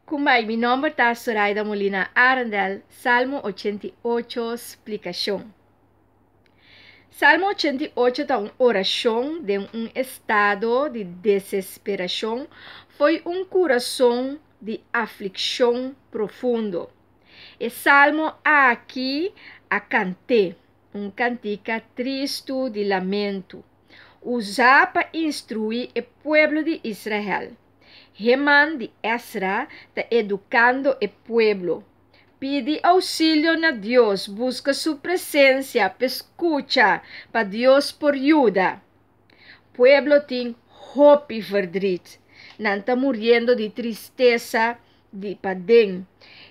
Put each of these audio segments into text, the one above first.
Kumbai, mi nomber ta Soraida Molina Arendel, Salmo 88, splikashon. Salmo 88 ta un orashon den un estado di desesperashon fo'i un kurason di aflikshon profundo. E salmo aki a kant'é, un kantika tristu di lamentu, usá pa instruí e pueblo di Israel. Heman di Esra ta edukando e pueblo. Pidi ousilio na Dios, buska su presensia p'e skucha, pa Dios por yuda. Pueblo tin hopi verdriet. Nan ta muriendo di tristesa di paden.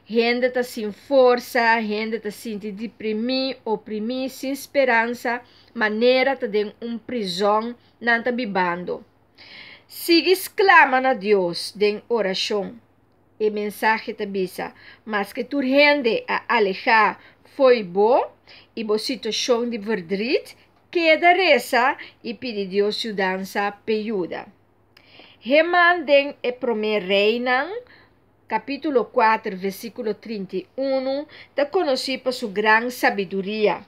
Hende ta sin forsa, hende ta sinti deprimí, oprimí, sin speransa, manera ta den un prizòn nan ta bibando. Sigui sklama na Dios den orashon. E mensahe ta bisa, Maske tur hende a alehá fo'i bo i bo situashon di verdriet, keda resa i pidi Dios yudansa p'e yuda. Heman den e Promé Reinan, kapítulo 4, versíkulo 31, ta konosí pa su gran sabiduria.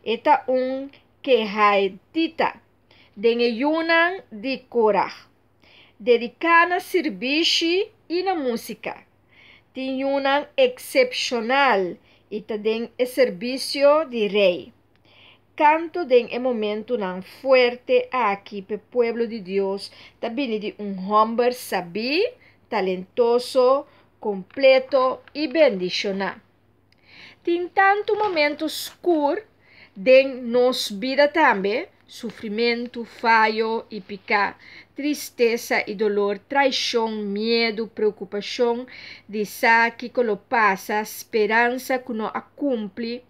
E ta un kehaitita den e yunan di Korah. Dediká na sirbishi i na músika. Tin yunan eksepshonal i ta den e serbisio di rei. Kanto den e momentunan fuerte aki p'e pueblo di Dios ta bini di un hòmber sabí, talentoso, kompleto i bendishoná. Tin tantu momento skur den nos bida tambe, sufrimentu, fayo i piká, tristesa i dolor, traishon, miedu, preokupashon di sa kiko lo pasa, speransa ku no a kumpli.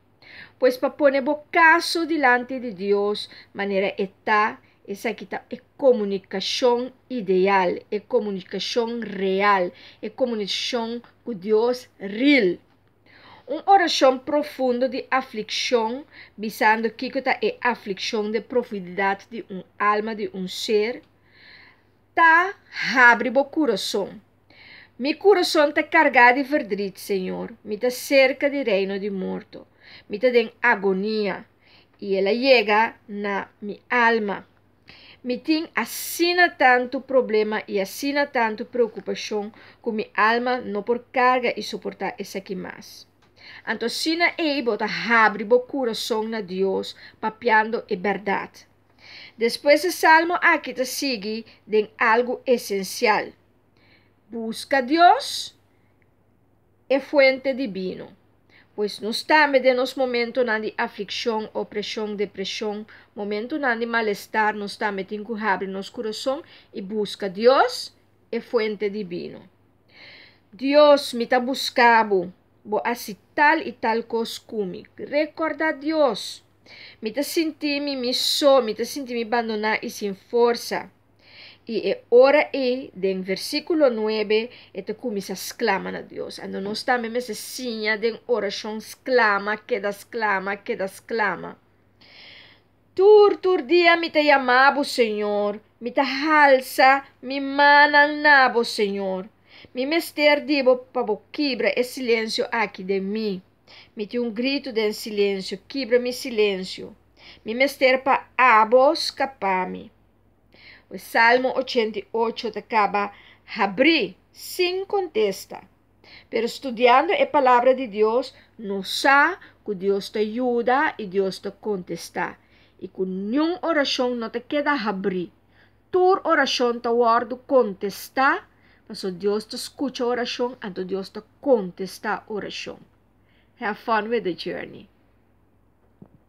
Pues pa pone bo kaso dilanti di Dios manera e ta, esaki ta e komunikashon ideal, e komunikashon real, e komunikashon ku Dios real. Un orashon profundo di aflikshon, bisando kiko ta e aflikshon den profundidat di un alma di un ser, ta habri bo kurason. Mi kurason ta kargá di verdriet, Señor, mi ta serka di reino di morto, mi ta den agonia, i el a yega na mi alma. Mi tin asina tantu problema i asina tantu preokupashon ku mi alma no por karga i soportá esaki mas. Anto asina ei bo ta habri bo kurason na Dios papiando e bèrdat. Despues e salmo aki ta sigui den algu esensial, Buska Dios, e fuente dibino. Pues nos tambe den nos momentonan di aflikshon, opreshon, depreshon, momentonan di malestar nos tambe tin ku habri nos kurason i buska Dios, e fuente dibino. Dios, mi ta buska bo, bo a hasi tal i tal kos ku mi. Rekòrda Dios! Mi ta sinti mi mi so, mi ta sinti mi bandoná i sin forsa. I e ora ei, den versíkulo nuebe, e ta kuminsá sklama na Dios. Anto nos tambe mester siña den orashon sklama, keda sklama, keda sklama. Tur, tur dia mi ta yama bo, Señor. Mi ta halsa mi mannan na bo, Señor. Mi mester di bo pa bo kibra e silensio aki den mi. Mi tin un gritu den silensio, kibra mi silensio. Mi mester pa abo skapa mi. E Salmo 88 ta kaba habrí, sin kontesta. Pero studiando e Palabra di Dios, nos sa ku Dios ta yuda i Dios ta kontestá, i ku niun orashon no ta keda habrí. Tur orashon ta wòrdu kontestá, pasobra Dios ta skucha orashon, anto Dios ta kontestá orashon. Have fun with the journey.